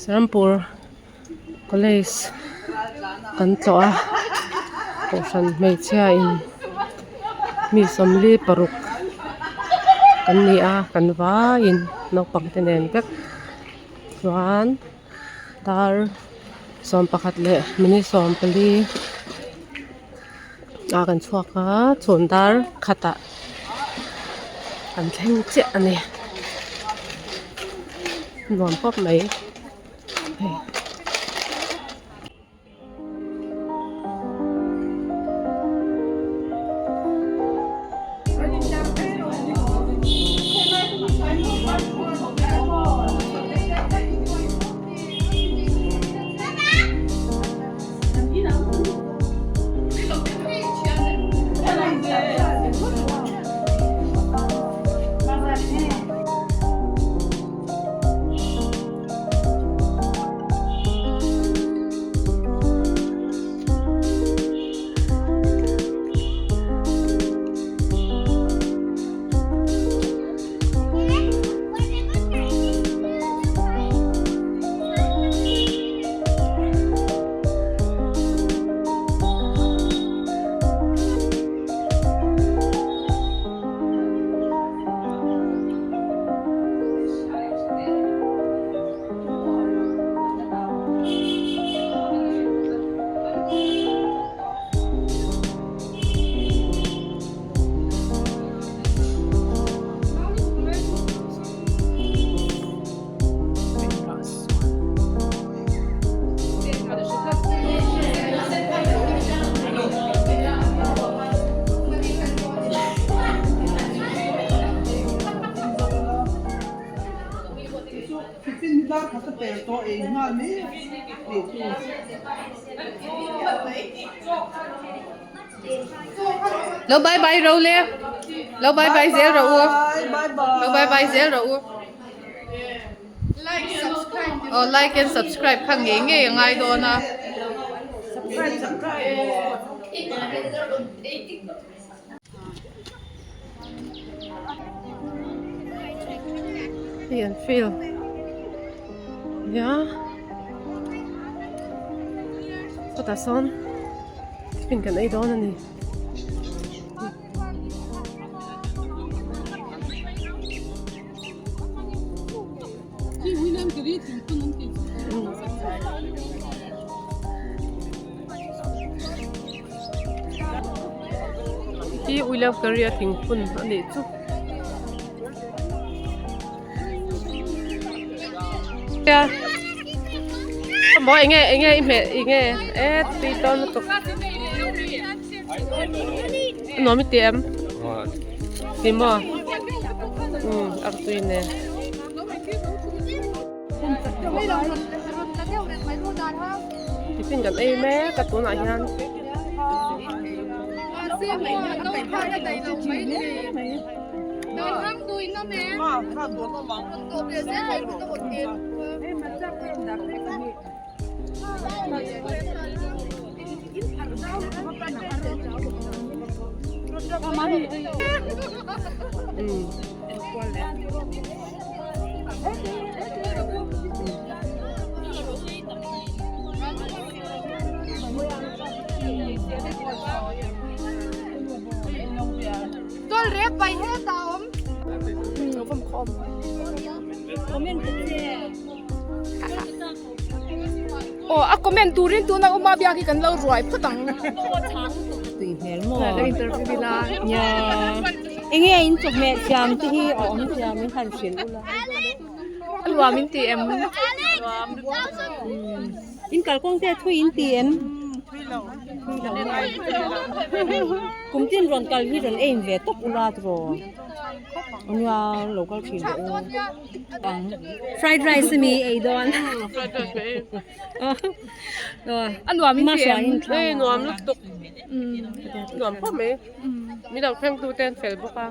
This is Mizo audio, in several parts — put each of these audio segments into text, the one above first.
Serampore college kan tlawh a kohhran hmeichhia in mi 46 kan ni a kan vaiin naupang te nen vek chuan. Dar 11 leh minute 14 ah kan chhuak a chhun dar khatah kan thleng chiah a ni nuam pawp mai hei. Lo bye bye ro le lo bye bye zel rawh u lo bye bye zel rawh u aw like and subscribe kha ngei ngei a ngai dawn a. Hei an field nia chutah sawn tiffin kan ei dawn a ni. Hi William Curry a thingphun a nih chu. Maw enge enge i hmeh enge e tui dawn lutuk. Nuam i ti em? Ti maw? Umm a tui nen. Tiffin kan ei mek a tunah hian Aw a comment turin tuna uma biak hi kan lo ruai phawt ang. Tui hmel maw? Lo interview ila. Nia. Enge in chawhmeh siam te hi a awm siam in han hrilh ula. A luam in ti em? In kalkawng te thui in ti em? Thui lo. Kum tin rawn kal hi rawn aim ve tawp ula tiraw? Ania lo kal thin rawh u. Fried rice ami ei dawn. Fried rice ka ei. A nuam in ti em? Ei nuam lutuk. Nuam khawp mai. Min lo thleng tu te an fel bawk a.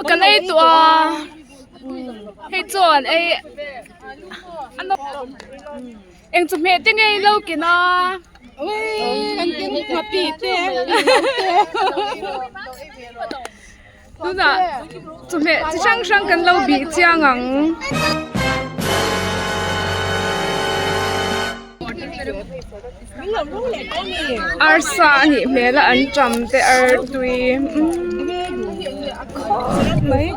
Kan ei tawh a. Hei chuan ei eng chu hmeh te ngei lo ken a tunah chawhmeh chi hrang hrang kan lo bih chiang ang. Arsa a nih hmel a an ṭam te artui khawp mai.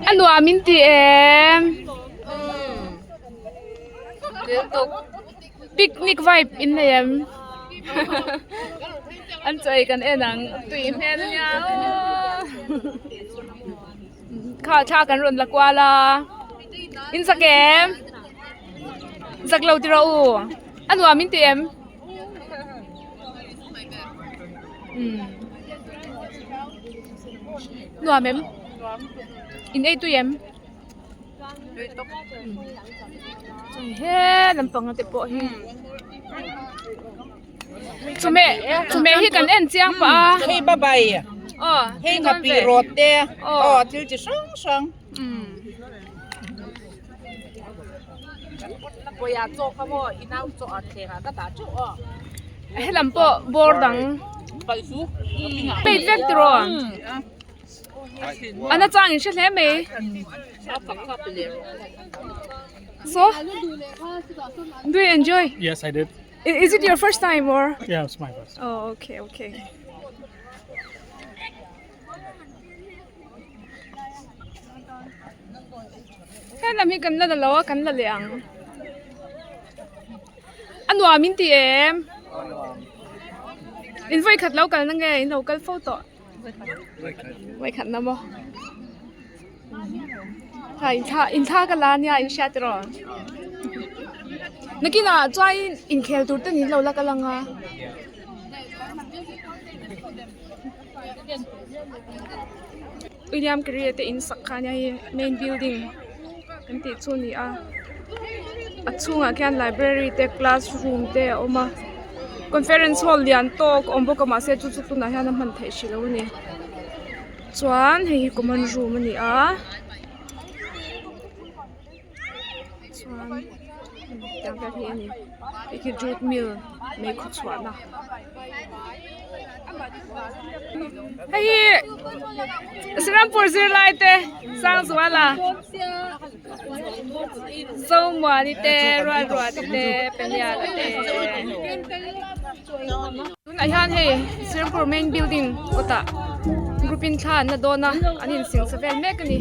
A nuam in ti em? Picnic vibe in nei em? An chaw ei kan en ang tui hmel ania aw. Kha thla kan rawn la kual a in zak em zak lo tiraw u a nuam in ti em umm nuam em in ei tui em he lampang te pawh hi chawhmeh chawhmeh hi kan en chiang pah a hei babai aw hei nghapih rawt te aw thil chi hrang hrang helam pawh bawr dang plate vek tiraw a na chang in hre hle mai. So, do you enjoy? Yes, I did. Is it your first time or? Yeah, it's my first. Oh, okay, okay. He lam hi kan la la lo a kan la leh ang. A nuam in ti em? In vawi khat lo kal na nge in lo kal fo tawh? Vawikhat na maw? Ha inthla inthla ka la ania in hriat erawh nakinah chuan inkhel tur ten in lo la kal ang a. William Carey te in sak kha ania hei main building kan tih chu a ni a a chhungah khian library te classroom te a awm a conference hall lian tawk a awm bawk a mahse chu chu tunah hian a hman theih hrih loh a ni chuan hei hi common room a ni a chuan tiang vel hi a ni hei khi jute mill meikhu chhuahna. Hei hi Serampur zirlai te Sangzuala Zomuani te Ruatruati te Peniala te tunah hian hei Serampur main building kawtah group in thla an la dawn a an insingsa vel mek a ni.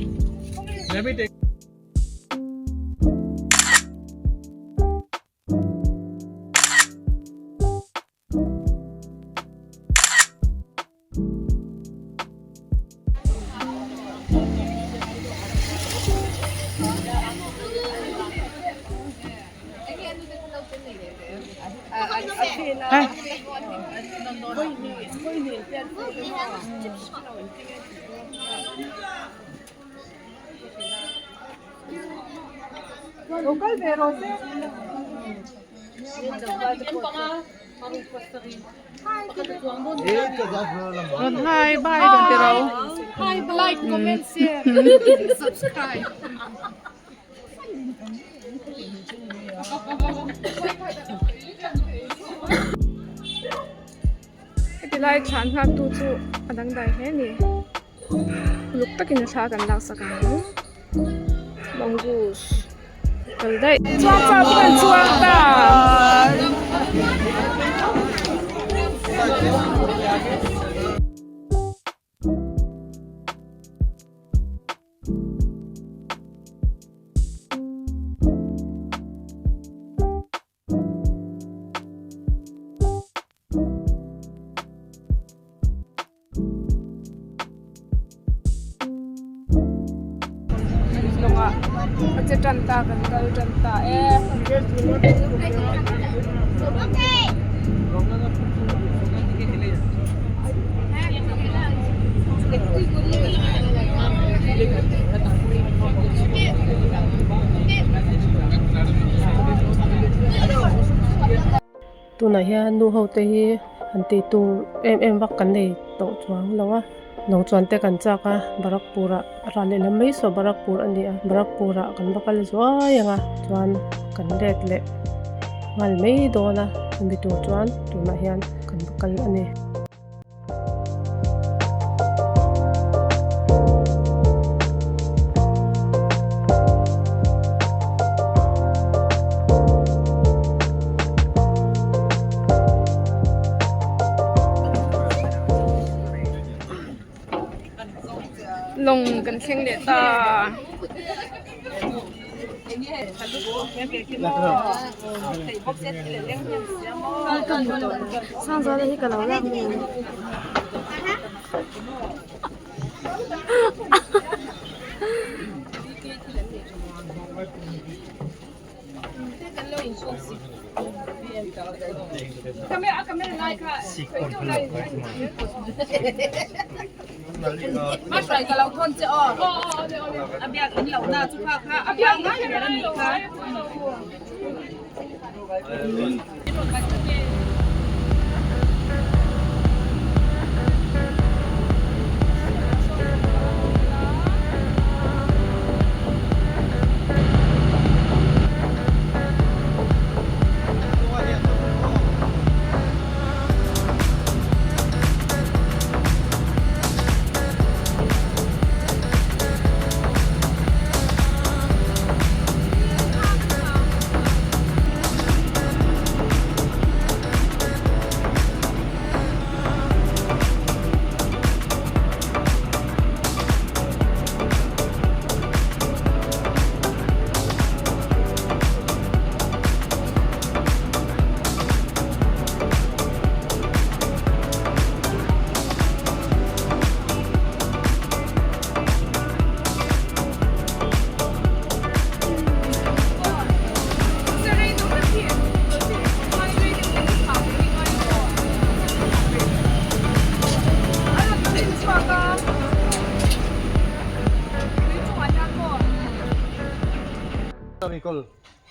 Hi bye kan ti ro. Like, comment, share, subscribe. Heti lai thlan nghak tu chu a dangdai hle a ni. Uluk takin a thla kan laksak ang mongoose kal daih. Chuang chau chu kan chuang ta. ah a che tan ta kan kal tan ta e. Tunah hian nu ho te hi han tih tur em em vak kan nei tawh chuang lo a lawng chuan te kan chak a Barakpur ah a ral lehlam mai saw Barakpur a ni a Barakpur ah kan va kal zuai ang a chuan kan let leh nghal mai dawn a chumi tur chuan tunah hian kan va kal a ni. Lawng kan thleng leh ta.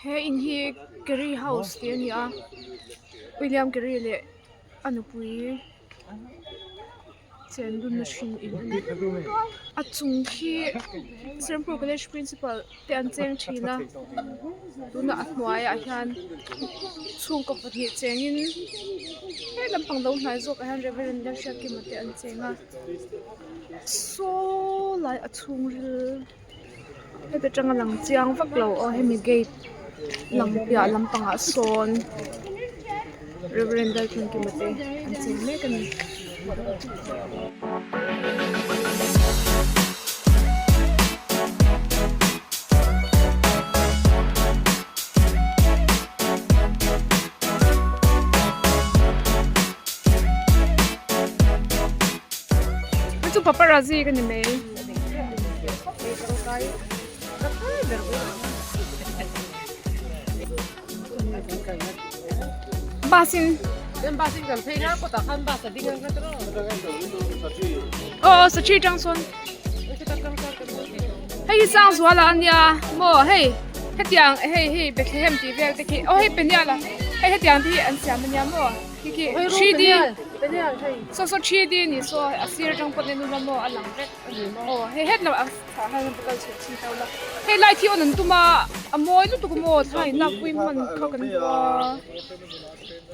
He in hi Carey house tih a ni a William Carey leh a nupui chen dunna hring in a ni a chung khi Serampore college principal te an cheng thin a tunah a hnuaiah hian chhungkaw pahnih chengin he lampang lo hnai zawkah hian Reverend Lalhriatkima te an cheng a saw lai a chhungril heta tanga lang chiang vak lo aw hemi gate lang piah lampangah sawn Reverend Lalthankima te an cheng mek a ni. Chu paparazzi ka ni mai. Bus in Aw sachi tang sawn hei hi sang zuala ania maw hei hetiang hei hei Bethlehem tih vel te khi aw hei penial a hei hetiang te hi an siam ania maw khi khi 3D saw saw 3D ni saw a sir atang pawh nen ula maw a lang vek aw hei het lamah thla han kal chhuah chin ta ula hei lai thi awn an tum a a mawi lutuk maw thla in lakpui hman kha kan duh a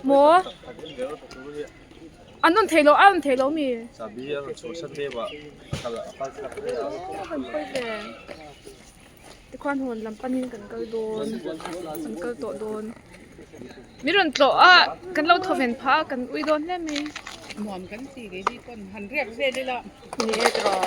maw an rawn thei lo a rawn thei lo mi kan pawi ve tikhuan hawn lam panin kan kal dawn kan kal tawh dawn mi rawn tlawh a kan lo thaw ven phah a kan ui dawn hle mai nuam kan ti kei hi pawn han riak vel ila ni e tiraw.